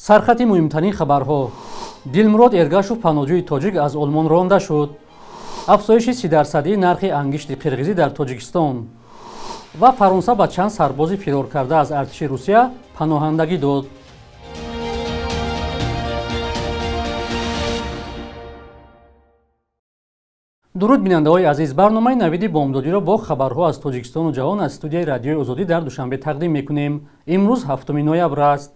Сархати муҳимтарин хабарҳо. Дилмурод Эргашов, паноҳҷӯи тоҷик, аз Олмон ронда шуд. Афзоиши 30-дарсадии нархи ангишти қирғизӣ дар Тоҷикистон ва Фаронса ба чанд сарбози фироркарда аз артиши Русия паноҳандагӣ дод. Дуруд, бинандаҳои азиз! Барномаи «Навиди бомдодиро» бо хабарҳо аз Тоҷикистону ҷаҳон аз студияи Радиои Озодӣ дар Душанбе тақдим мекунем. Имрӯз 7 ноябр аст.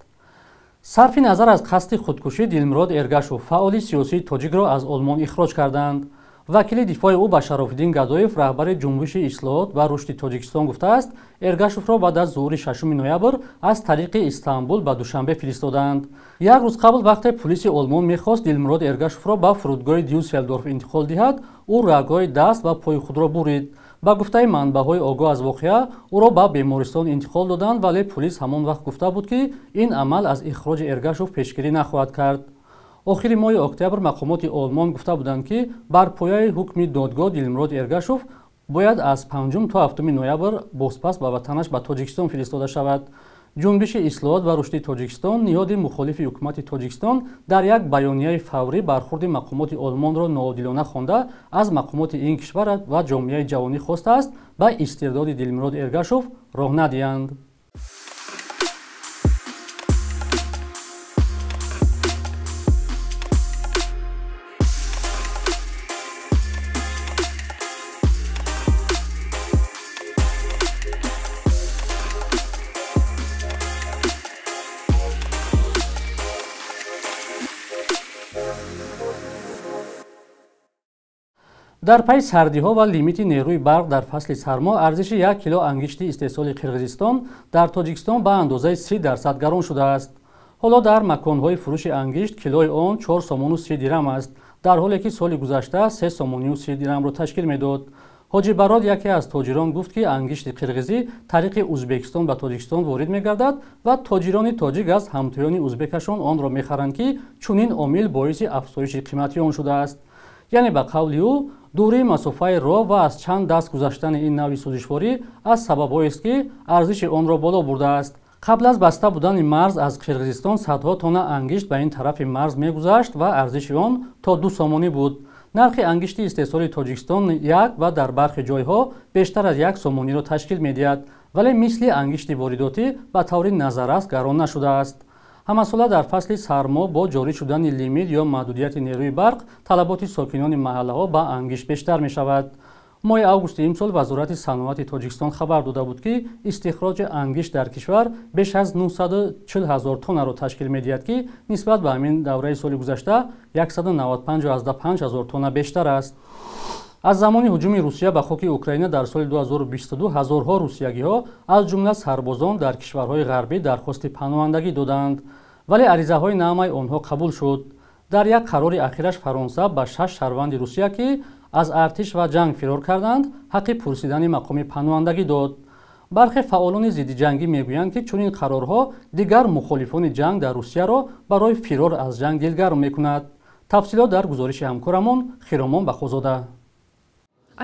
Сарфи назар аз қасди худкушӣ, Дилмурод Эргашов, фаъоли сиёсии тоҷикро, аз Олмон ихроҷ карданд. Вакили дифои ӯ ба Шарофиддин Гадоев, раҳбари Ҷунбиши ислоҳот ва рушди Тоҷикистон, гуфтааст, Эргашовро баъд аз зуҳури 6 ноябр аз тариқи Истанбул ба Душанбе фиристодаанд. Як рӯз қабл, вақте пулиси Олмон мехост Дилмурод Эргашовро ба фурудгоҳи Дюсселдорф интиқол диҳад, ӯ рагҳои даст ва пои худро бурид. Ба гуфтаи манбаъҳои огоҳ аз воқеа, ӯро ба бемористон интиқол доданд, вале пулис ҳамон вақт гуфта буд, ки ин амал аз ихроҷи Эргашов пешгирӣ нахоҳад кард. Охири моҳи октябр мақомоти Олмон гуфта буданд, ки бар пояи ҳукми додгоҳ Дилмурод Эргашов бояд аз 5 то 7 ноябр бозпас ба ватанаш, ба Тоҷикистон, фиристода шавад. Ҷунбиши ислоҳот ва рушди Тоҷикистон, ниҳоди мухолифи ҳукумати Тоҷикистон, дар як баёнияи фаврӣ бархурди мақомоти Олмонро ноодилона хонда, аз мақомоти ин кишвар ва ҷомеаи ҷаҳонӣ хостааст, ба истирдоди Дилмурод Эргашов роҳ надиҳанд. Дар пайи сардиҳо ва лимити нерӯи барқ дар фасли сармо, арзиши 1 кило ангишти истеҳсоли Қирғизистон дар Тоҷикистон ба андозаи 30% гарон шудааст. Ҳоло дар маконҳои фурӯши ангишт килои он 4 сомону 30 дирам аст, дар ҳоле ки соли гузашта 3 сомонию 30 дирамро ташкил медод. Ҳоҷи Барод, яке аз тоҷирон, гуфт, ки ангишти қирғизӣ тариқи Узбекистон ба Тоҷикистон ворид мегардад ва тоҷирони тоҷик аз ҳамтоёни узбекашон онро мехаранд, ки чунин омил боиси афзоиши қимати он шудааст. Яъне, ба қавли ӯ, дурии масофаи роҳ ва аз чанд даст гузаштани ин навъи сӯзишворӣ аз сабабҳоест, ки арзиши онро боло бурдааст. Қабл аз баста будани марз, аз Қирғизистон садҳо тонна ангишт ба ин тарафи марз мегузашт ва арзиши он то 2 сомонӣ буд. Нархи ангишти истеҳсоли Тоҷикистон як ва дар бархе ҷойҳо бештар аз 1 сомониро ташкил медиҳад, вале мисли ангишти воридотӣ ба таври назаррас гарон нашудааст. Ҳамасола дар фасли сармо бо ҷорӣ шудани лимит ё маҳдудияти нерӯи барқ талаботи сокинони маҳаллаҳо ба ангишт бештар мешавад. Моҳи августи имсол Вазорати саноати Тоҷикистон хабар дода буд, ки истихроҷи ангишт дар кишвар беш аз 940 ҳазор тоннаро ташкил медиҳад, ки нисбат ба ҳамин давраи соли гузашта 195,5 ҳазор тонна бештар аст. Аз замони ҳуҷуми Русия ба хоки Украина дар соли 2022 ҳазорҳо русиягиҳо, аз ҷумла сарбозон, дар кишварҳои ғарбӣ дархости паноҳандагӣ доданд, вале аризаҳои на ҳамаи онҳо қабул шуд. Дар як қарори ахираш Фаронса ба шаш шаҳрванди Русия, ки аз артиш ва ҷанг фирор карданд, ҳаққи пурсидани мақоми паноҳандагӣ дод. Бархе фаъолони зиддиҷангӣ мегӯянд, ки чунин қарорҳо дигар мухолифони ҷанг дар Русияро барои фирор аз ҷанг дилгарм мекунад. Тафсилот дар гузориши ҳамкорамон Хиромон Бахозода.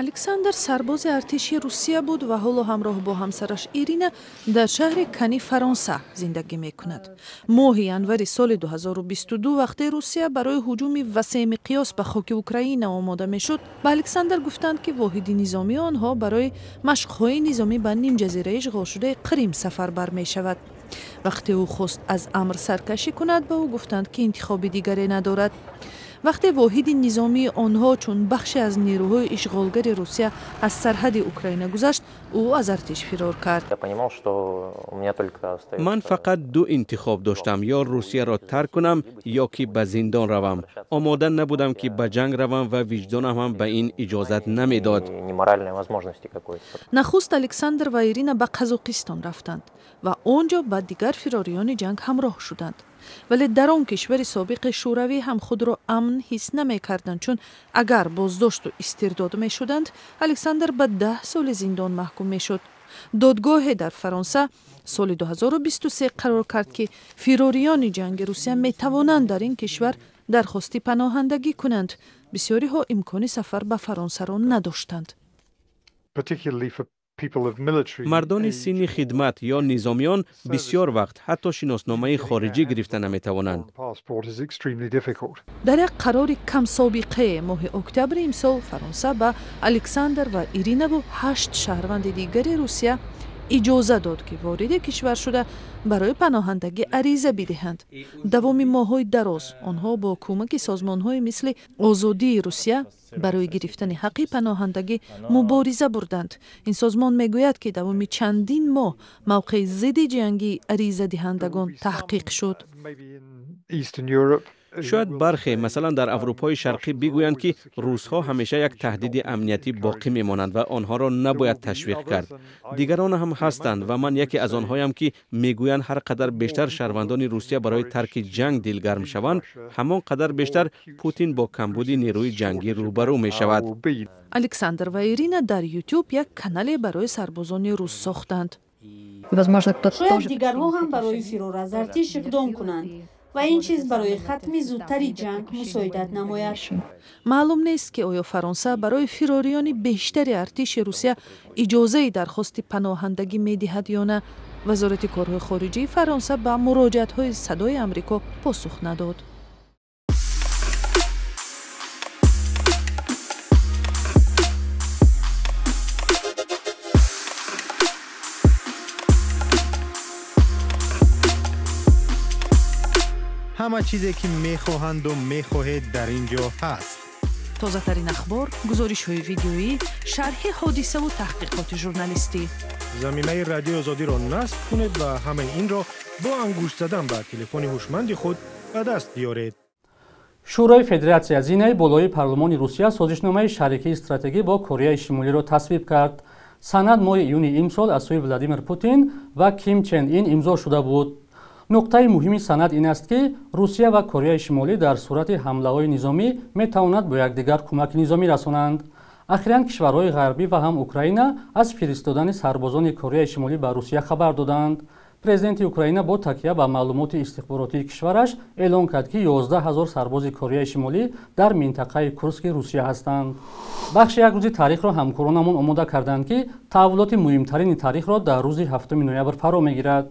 Александр сарбози артиши Русия буд ва ҳоло ҳамроҳ бо ҳамсараш Ирина дар шаҳри Кани Фаронса зиндагӣ мекунад. Моҳи январи соли 2022, вақте Русия барои ҳуҷуми васеъмиқёс ба хоки Украина омода мешуд, ба Александр гуфтанд, ки воҳиди низомии онҳо барои машқҳои низомӣ ба нимҷазираи ишғолшудаи Қрим сафарбар мешавад. Вақте ӯ хост аз амр саркашӣ кунад, ба ӯ гуфтанд, ки интихоби дигаре надорад. Вақте воҳиди низомии онҳо чун бахше аз нерӯҳои ишғолгари Русия аз сарҳади Украина гузашт, ӯ аз артиш фирор кард. Ман фақат ду интихоб доштам: ё Русияро тарк кунам, ё ки ба зиндон равам. Омода набудам, ки ба ҷанг равам, ва виҷдонам ҳам ба ин иҷозат намедод. Нахуст Александр ва Ирина ба Қазоқистон рафтанд ва он ҷо ба дигар фирориёни ҷанг ҳамроҳ шуданд, вале дар он кишвари собиқи Шӯравӣ ҳам худро амн ҳис намекарданд, чун агар боздошту истирдод мешуданд, Александр ба 10 соли зиндон маҳкум мешуд. Додгоҳе дар Фаронса соли 2023 қарор кард, ки фирориёни ҷанги Русия метавонанд дар ин кишвар дархости паноҳандагӣ кунанд. Бисёриҳо имкони сафар ба Фаронсаро надоштанд. Particularly for Мардони синни хидмат ё низомиён бисёр вақт ҳатто шиносномаи хориҷӣ гирифта наметавонанд. Дар як қарори камсобиқае моҳи октябри имсол Фаронса ба Александр ва Иринаву 8 шаҳрванди дигари Русия иҷоза дод, ки вориди кишвар шуда барои паноҳандагӣ ариза бидиҳанд. Давоми моҳҳои дароз онҳо бо кӯмаки созмонҳои мисли Озодии Русия барои гирифтани ҳаққи паноҳандагӣ мубориза бурданд. Ин созмон мегӯяд, ки давоми чандин моҳ мавқеи зидди ҷангии аризадиҳандагон таҳқиқ шуд. Шояд бархе, масалан дар Аврупои Шарқӣ, бигӯянд, ки русҳо ҳамеша як таҳдиди амниятӣ боқӣ мемонанд ва онҳоро набояд ташвиқ кард. Дигарон ҳам ҳастанд ва ман яке аз онҳоям, ки мегӯянд ҳар қадар бештар шаҳрвандони Русия барои тарки ҷанг дилгарм шаванд, ҳамон қадар бештар Путин бо камбуди нерӯи ҷангӣ рӯбарӯ мешавад. Александр ва Ирина дар Ютуб як канале барои сарбозони рус сохтанд. Шояд дигарҳо ҳам барои фирор аз артиш иқдом кунанд ва ин чиз барои хатми зудтари ҷанг мусоидат намояд. Маълум нест, ки оё Фаронса барои фирориёни бештари артиши Русия иҷозаи дархости паноҳандагӣ медиҳад ё на. Вазорати корҳои хориҷии Фаронса ба муроҷиатҳои Садои Амрико посух надод. Ҳама чизе ки мехоҳанду мехоҳед дар ин ҷо ҳаст. Тозатарин ахбор, гузоришҳои видеоӣ, шарҳи ҳодисаву таҳқиқоти журналистӣ. Замимаи Радиои Озодиро насб кунед ва ҳамаи инро бо ангушт задан ба телефони ҳушманди худ ба даст биёред. Шӯрои Федератсия, зинаи болои парлумони Русия, созишномаи шарикии стратегӣ бо Кореяи Шимолиро тасвиб кард. Санад моҳи июни имсол аз сӯи Владимир Путин ва Ким Чен Ин имзо шуда буд. Нуқтаи муҳими санад ин аст, ки Русия ва Кореяи Шимолӣ дар сурати ҳамлаҳои низомӣ метавонад бо якдигар кӯмаки низомӣ расонанд. Ахиран кишварҳои ғарбӣ ва ҳам Украина аз фиристодани сарбозони Кореяи Шимолӣ ба Русия хабар доданд. Президенти Украина бо такя ба маълумоти истихборотии кишвараш эълон кард, ки 11 ҳазор сарбози Кореяи Шимолӣ дар минтақаи Курски Русия ҳастанд. Бахши як рӯзи таърихро ҳамкоронамон омода карданд, ки таҳаввулоти муҳимтарини таърихро дар рӯзи 7 ноябр фаро мегирад.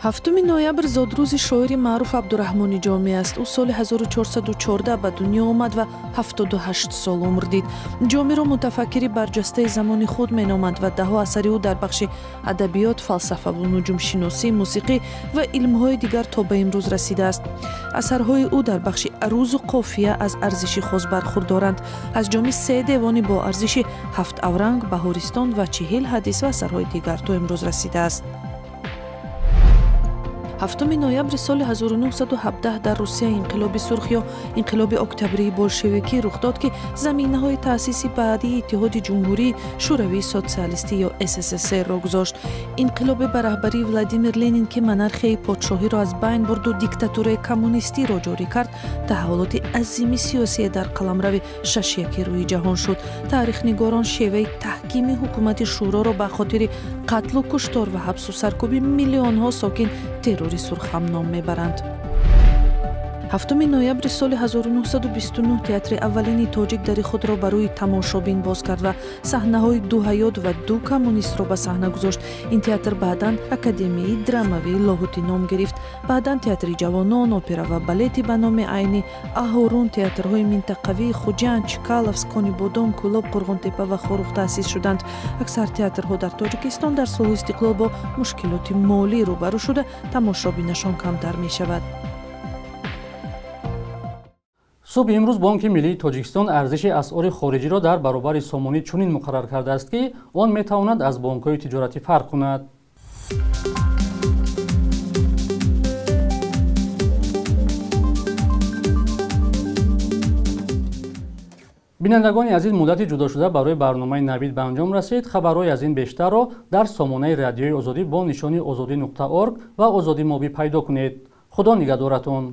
7 ноябр зодрӯзи шоири маъруф Абдураҳмони Ҷомӣ аст. Ӯ соли 1414 ба дунё омад ва 78 сол умр дид. Ҷомиро мутафаккири барҷастаи замони худ меноманд ва даҳо асари ӯ дар бахши адабиёт, фалсафаву нуҷумшиносӣ, мусиқӣ ва илмҳои дигар то ба имрӯз расидааст. Асарҳои ӯ дар бахши арузу қофия аз арзиши хос бархурдоранд. Аз Ҷомӣ се девони бо арзиши 7 авранг, Баҳористон ва 40 ҳадис ва асарҳои дигар то имрӯз расидааст. 7 ноябри соли 1917 дар Русия инқилоби сурх ё инқилоби октябрии болшевикӣ рух дод, ки заминаҳои таъсиси баъдии Иттиҳоди Ҷумҳурии Шӯравии Социалистӣ ё СССР-ро гузошт. Инқилоби ба раҳбарии Владимир Ленин, ки монархияи подшоҳиро аз байн бурду диктатураи коммунистиро ҷорӣ кард, таҳаввулоти азими сиёсие дар қаламрави шашяки рӯи ҷаҳон шуд. Таърихнигорон шеваи таҳкими ҳукумати шӯроро ба хотири қатлу куштор ва ҳабсу саркӯби миллионҳо сокин террори сурх ҳам ном мебаранд. 7 ноябри соли 1929 театри аввалини тоҷик дари худро ба рӯи тамошобин боз кард ва саҳнаҳои ду ҳаёт ва ду коммунистро ба саҳна гузошт. Ин театр баъдан Академияи драмавии Лоҳутӣ ном гирифт. Баъдан театри ҷавонон, опера ва балети ба номи Айнӣ, Аҳорун, театрҳои минтақавии Хуҷанд, Чкаловск, Конибодом, Кӯлоб, Қурғонтепа ва Хоруғ таъсис шуданд. Аксар театрҳо дар Тоҷикистон дар солҳои истиқлол бо мушкилоти молӣ рӯбарӯ шуда, тамошобинашон камтар мешавад. Субҳи имрӯз Бонки Миллии Тоҷикистон арзиши асъори хориҷиро дар баробари сомонӣ чунин муқаррар кардааст, ки он метавонад аз бонкҳои тиҷоратӣ фарқ кунад. Бинандагони азиз, муддати ҷудошуда барои барномаи Навид ба анҷом расид. Хабарҳои аз ин бештарро дар сомонаи Радиои Озодӣ бо нишони озодӣ.орг ва Озодӣ Мобӣ пайдо кунед. Худо нигаҳдоратон.